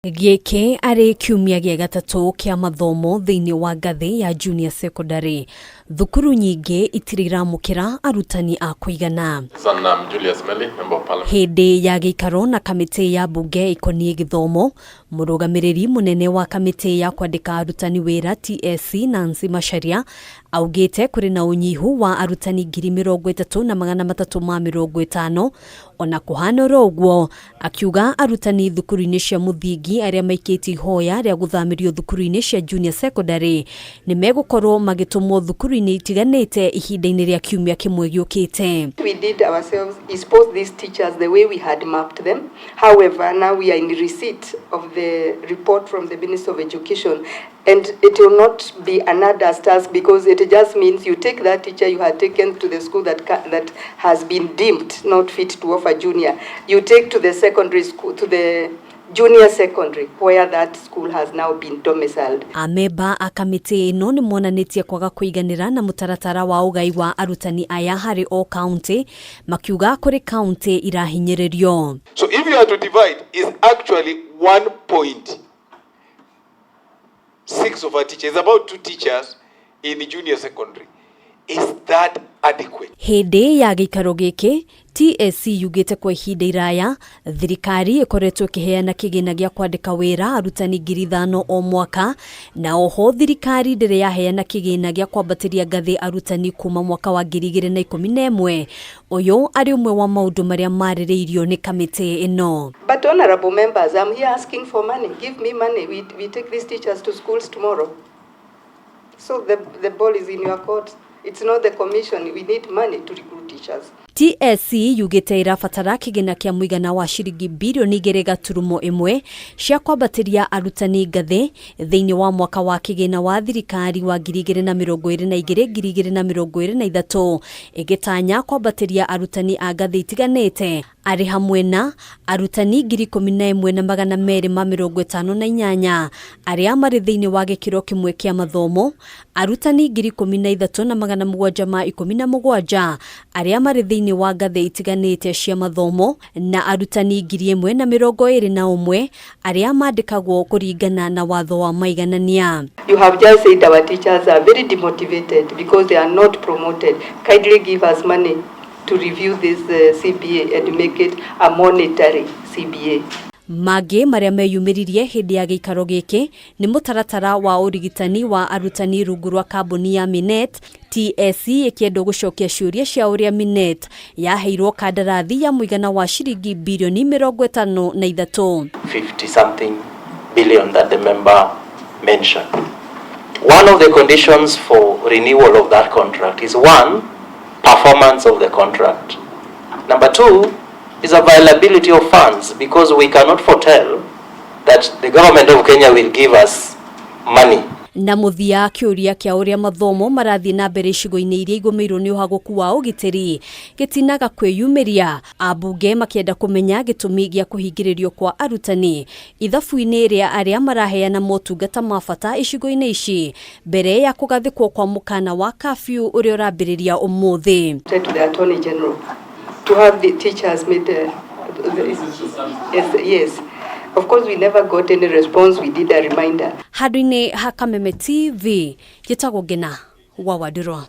Gĩkĩ arĩ kiumia gĩa gatatũ kĩa mathomo thĩinĩ wa ngathĩ ya junior secondary. Thukuru nyingĩ itirĩ iramũkĩra arutani a kũigana. Sanam Julius Melly, Member of Parliament. Hĩndĩ ya gĩikaro na kamĩtĩ ya mbunge ĩkoniĩ gĩthomo, mũrũgamĩrĩri mũnene wa kamĩtĩ ya kwandĩka arutani wĩra TSC Nancy Macharia augĩte kũrĩ na ũnyihu wa arutani 30,350. Ona kũhana oro ũguo, akiuga arutani thukuru-inĩ cia mũthingi arĩa maikĩtie ihoya rĩa gũthamĩrio thukuru-inĩ cia junior secondary nĩ megũkorwo magĩtũmwo thukuru-inĩ itiganĩte ihinda-inĩ rĩa kiumia kĩmwe gĩũkĩte. We did ourselves is post these teachers the way we had mapped them. However, now we are in receipt of the report from the Minister of Education, and it will not be another task because it just means you take that teacher you had taken to the school that has been deemed not fit to offer junior. You take to the secondary school, to the junior secondary, where that school has now been domiciled. Amemba a kamĩtĩ ĩno nĩ monanĩtie kwaga kũiganĩra na mũtaratara wa ũgai wa arutani aya harĩ o kaunti, makiuga kũrĩ kaunti irahinyĩrĩrio. So if you are to divide, is actually 1.6 of our teachers, about 2 teachers in junior secondary. Is that adequate? Hĩndĩ ya gĩikaro gĩkĩ, TSC yugĩte kwa ihinda iraya thirikari ĩkoretwo ĩkĩheana kĩgĩna gĩa kwandĩka wĩra arutani 5,000 o mwaka, na oho thirikari ndĩrĩ yaheana kĩgĩna gĩa kwambatĩria ngathĩ arutani kuma mwaka wa 2011. Ũyũ arĩ ũmwe wa maũndũ marĩa marĩrĩirio nĩ kamĩtĩ ĩno. But honorable members, I'm here asking for money. Give me money. We take these teachers to schools tomorrow. So the ball is in your court. It's not the commission. We need money to recruit teachers. TSC yugĩte ĩrabatara kĩgĩna kĩa mũigana wa ciringi 2.1 birioni cia kwambatĩria arutani ngathĩ thĩinĩ wa mwaka wa kĩgĩna wa thirikari wa 2022 2023, ĩgĩtanya kwambatĩria arutani a ngathĩ itiganĩte arĩ hamwe na arutani 11,258 arĩa marĩ thĩinĩ wa gĩkĩro kĩmwe kĩa mathomo, arutani 13,717 arĩa marĩ thĩinĩ wa ngathĩ itiganĩte cia mathomo, na arutani 1,021 arĩa mandĩkagwo kũringana na watho wa maiganania. You have just said our teachers are very demotivated because they are not promoted. Kindly give us money to review this CBA and make it a monetary CBA. Mangĩ marĩa meyumĩririe hĩndĩ ya gĩikaro gĩkĩ nĩ mũtaratara wa ũrigitani wa arutani rungu rwa kambuni ya Minet, TSC ĩkĩendwo gũcokia ciũria cia ũrĩa Minet yaheirwo kandarathi ya mũigana wa ciringi 53 birioni. 50 something billion that the member mentioned. One of the conditions for renewal of that contract is, one, performance of the contract. Number two is availability of funds, because we cannot foretell that the government of Kenya will give us money. Na mũthia, kĩũria kĩa ũrĩa mathomo marathiĩ na mbere icigo-inĩ iria igũmĩirwo nĩ ũhagũku wa ũgitĩri gĩtinaga kwĩyumĩria, ambunge makĩenda kũmenya gĩtũmi gĩa kũhingĩrĩrio kwa arutani ithabu-inĩ rĩa arĩa maraheana motungata ma bata icigo-inĩ ici mbere ya kũgathĩkwo kwa mũkana wa kafyu ũrĩa ũrambĩrĩria ũmũthĩ. To the Attorney General to have the teachers made yes. Of course, we never got any response. We did a reminder. Handũ-inĩ ha Kameme TV, njĩtagwo Ngena wa Wandirwa.